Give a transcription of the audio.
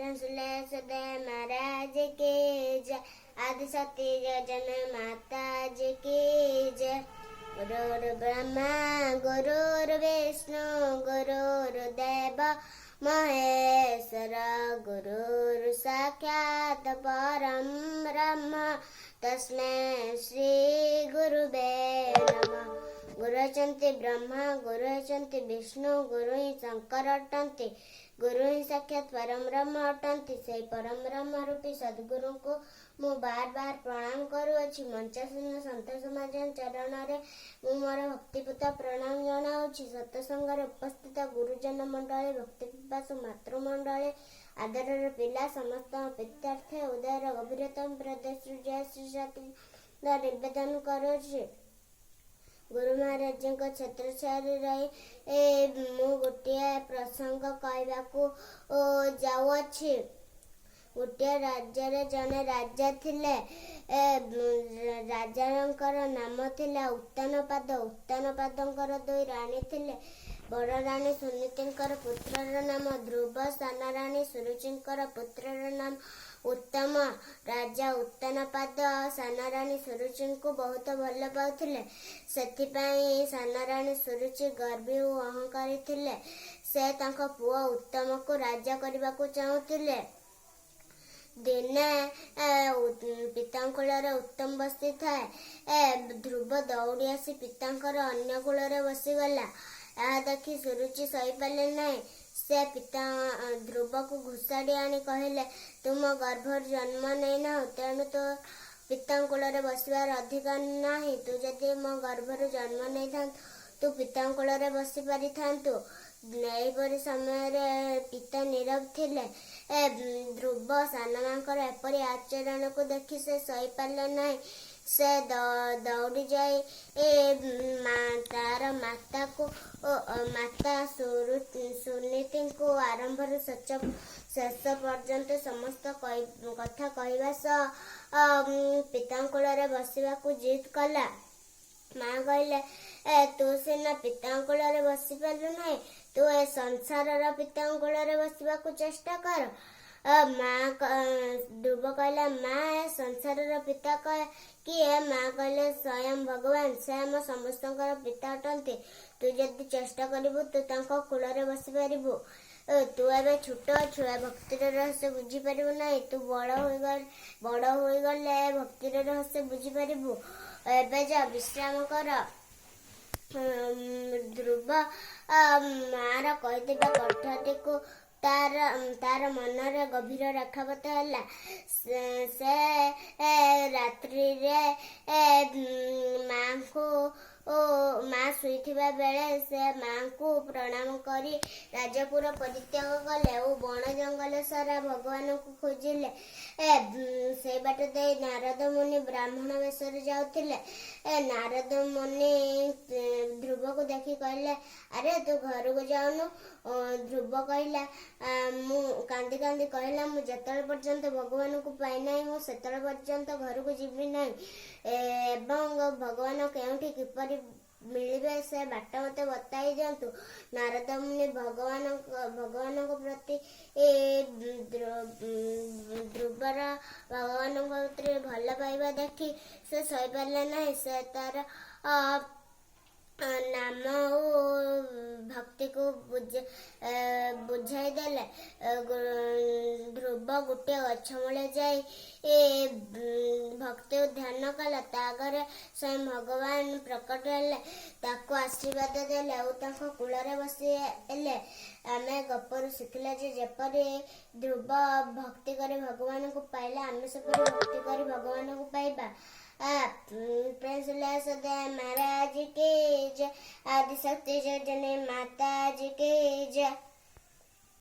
प्रेम महाराज की जय। आदिशक्ति जय माता जी की जय। गुरुर् ब्रह्मा गुरुर्विष्णु गुरुर्देव महेश्वर, गुरुर् साक्षात् परं ब्रह्म, तस्मै श्री गुरुवे नमः। ଗୁରୁ ହେଉଛନ୍ତି ବ୍ରହ୍ମା, ଗୁରୁ ହେଉଛନ୍ତି ବିଷ୍ଣୁ, ଗୁରୁ ହିଁ ଶଙ୍କର ଅଟନ୍ତି, ଗୁରୁ ହିଁ ସାକ୍ଷାତ ପରମ ବ୍ରହ୍ମ ଅଟନ୍ତି। ସେଇ ପରମ ବ୍ରହ୍ମ ରୂପୀ ସଦ୍ଗୁରୁଙ୍କୁ ମୁଁ ବାର ବାର ପ୍ରଣାମ କରୁଅଛି। ମଞ୍ଚାସୀନ ସନ୍ଥ ସମାଜ ଚରଣରେ ମୁଁ ମୋର ଭକ୍ତିପୂତ ପ୍ରଣାମ ଜଣାଉଛି। ସତସଙ୍ଗରେ ଉପସ୍ଥିତ ଗୁରୁଜନ ମଣ୍ଡଳୀ, ଭକ୍ତି ପିପାସୁ ମାତୃମଣ୍ଡଳୀ, ଆଦରର ପିଲା ସମସ୍ତଙ୍କ ପ୍ରୀତ୍ୟର୍ଥେ ହୃଦୟର ଗଭୀରତମ ପ୍ରଦେଶରୁ ଜୟ ଶ୍ରୀ ସତୀ ନିବେଦନ କରୁଅଛି। ଗୁରୁ ମହାରାଜଙ୍କ ଛତ୍ରଛାୟାରେ ରହି ମୁଁ ଗୋଟିଏ ପ୍ରସଙ୍ଗ କହିବାକୁ ଯାଉଅଛି। ଗୋଟିଏ ରାଜ୍ୟରେ ଜଣେ ରାଜା ଥିଲେ। ରାଜାଙ୍କର ନାମ ଥିଲା ଉତ୍ତାନପାଦ। ଉତ୍ତାନପାଦଙ୍କର ଦୁଇ ରାଣୀ ଥିଲେ। ବଡ଼ ରାଣୀ ସୁନୀତିଙ୍କର ପୁତ୍ରର ନାମ ଧ୍ରୁବ। ସାନ ରାଣୀ ସୁରୁଚିଙ୍କର ପୁତ୍ରର ନାମ ଉତ୍ତମ। ରାଜା ଉତ୍ତାନପାଦ ସାନ ରାଣୀ ସୁରୁଚିଙ୍କୁ ବହୁତ ଭଲ ପାଉଥିଲେ। ସେଥିପାଇଁ ସାନ ରାଣୀ ସୁରୁଚି ଗର୍ବୀ ଓ ଅହଙ୍କାରୀ ଥିଲେ। ସେ ତାଙ୍କ ପୁଅ ଉତ୍ତମକୁ ରାଜା କରିବାକୁ ଚାହୁଁଥିଲେ। ଦିନେ ପିତାଙ୍କ କୋଳରେ ଉତ୍ତମ ବସିଥାଏ। ଧ୍ରୁବ ଦୌଡ଼ି ଆସି ପିତାଙ୍କର ଅନ୍ୟ କୋଳରେ ବସିଗଲା। ଏହା ଦେଖି ସୁରୁଚି ସହିପାରିଲେ ନାହିଁ। ସେ ପିତା ଧ୍ରୁବକୁ ଘୋଷାଡ଼ି ଆଣି କହିଲେ, "ତୁ ମୋ ଗର୍ଭରୁ ଜନ୍ମ ନେଇନାହୁଁ, ତେଣୁ ତୋ ପିତାଙ୍କ କୋଳରେ ବସିବାର ଅଧିକାର ନାହିଁ। ତୁ ଯଦି ମୋ ଗର୍ଭରୁ ଜନ୍ମ ନେଇଥାନ୍ତୁ, ତୁ ପିତାଙ୍କ କୋଳରେ ବସି ପାରିଥାନ୍ତୁ।" ଏହିପରି ସମୟରେ ପିତା ନୀରବ ଥିଲେ। ଧ୍ରୁବ ସାନମାଙ୍କର ଏପରି ଆଚରଣକୁ ଦେଖି ସେ ସହିପାରିଲେ ନାହିଁ। ସେ ଦୌଡ଼ି ଯାଇ ତାର ମାତାକୁ ମାତା ସୁନୀତିଙ୍କୁ ଆରମ୍ଭରୁ ଶେଷ ପର୍ଯ୍ୟନ୍ତ ସମସ୍ତ କଥା କହିବା ସହ ପିତାଙ୍କ କୋଳରେ ବସିବାକୁ ଜିଦ୍ କଲା। ମା କହିଲେ, "ତୁ ସିନା ପିତାଙ୍କ କୋଳରେ ବସି ପାରିଲୁ ନାହିଁ, ତୁ ଏ ସଂସାରର ପିତାଙ୍କ କୋଳରେ ବସିବାକୁ ଚେଷ୍ଟା କର।" ମା, ଧ୍ରୁବ କହିଲା, "ମା, ଏ ସଂସାରର ପିତା କିଏ?" ମା କହିଲେ, "ସ୍ୱୟଂ ଭଗବାନ। ସେ ଆମ ସମସ୍ତଙ୍କର ପିତା ଅଟନ୍ତି। ତୁ ଯଦି ଚେଷ୍ଟା କରିବୁ, ତୁ ତାଙ୍କ କୋଳରେ ବସିପାରିବୁ। ତୁ ଏବେ ଛୋଟ ଅଛୁ, ଏ ଭକ୍ତିର ରହସ୍ୟ ବୁଝିପାରିବୁ ନାହିଁ। ତୁ ବଡ଼ ହୋଇଗଲେ ଭକ୍ତିର ରହସ୍ୟ ବୁଝିପାରିବୁ। ଏବେ ଯା, ବିଶ୍ରାମ କର।" ଧ୍ରୁବ ମାର କହିଥିବା କଥାଟିକୁ ତାର ମନରେ ଗଭୀର ରେଖାପାତ ହେଲା। ସେ ରାତ୍ରିରେ ମାଙ୍କୁ ଓ ମା ଶୋଇଥିବା ବେଳେ ସେ ମାଙ୍କୁ ପ୍ରଣାମ କରି ରାଜପୁର ପରିତ୍ୟାଗ କଲେ ଓ ବଣ ଜଙ୍ଗଲ ସାରା ଭଗବାନଙ୍କୁ ଖୋଜିଲେ। ସେଇ ବାଟ ଦେଇ ନାରଦ ମୁନି ବ୍ରାହ୍ମଣ ବେଶରେ ଯାଉଥିଲେ। ନାରଦ ମୁନି ଧ୍ରୁବକୁ ଦେଖି କହିଲେ, "ଆରେ, ତୁ ଘରକୁ ଯାଉନୁ?" ଧ୍ରୁବ କହିଲା, ମୁଁ କାନ୍ଦି କାନ୍ଦି କହିଲା, "ମୁଁ ଯେତେବେଳେ ପର୍ଯ୍ୟନ୍ତ ଭଗବାନଙ୍କୁ ପାଇନାହିଁ, ମୁଁ ସେତେବେଳେ ପର୍ଯ୍ୟନ୍ତ ଘରକୁ ଯିବି ନାହିଁ ଏବଂ ଭଗବାନ କେଉଁଠି କିପରି ମିଳିବେ, ସେ ବାଟ ମତେ ବତାଇ ଦିଅନ୍ତୁ।" ନାରଦ ମୁନି ଭଗବାନଙ୍କ ପ୍ରତି ଧ୍ରୁବର ଭଗବାନଙ୍କ ପ୍ରତି ଭଲ ପାଇବା ଦେଖି ସେ ସହିପାରିଲେ ନାହିଁ। ସେ ତାର ନାମ ଓ ଭକ୍ତିକୁ ବୁଝାଇ ଦେଲେ। ଧ୍ରୁବ ଗୋଟିଏ ଗଛ ମୂଳେ ଯାଇ ଭକ୍ତି ଓ ଧ୍ୟାନ କଲା। ତା ଆଗରେ ସ୍ୱୟଂ ଭଗବାନ ପ୍ରକଟ ହେଲେ, ତାକୁ ଆଶୀର୍ବାଦ ଦେଲେ ଆଉ ତାଙ୍କ କୋଳରେ ବସିଲେ। ଆମେ ଗପରୁ ଶିଖିଲେ ଯେ ଯେପରି ଧ୍ରୁବ ଭକ୍ତି କରି ଭଗବାନଙ୍କୁ ପାଇଲା, ଆମେ ସେପରି ଭକ୍ତି କରି ଭଗବାନଙ୍କୁ ପାଇବା। प्रेम महाराज की जय। आदिशक्ति जय माता जी की जय।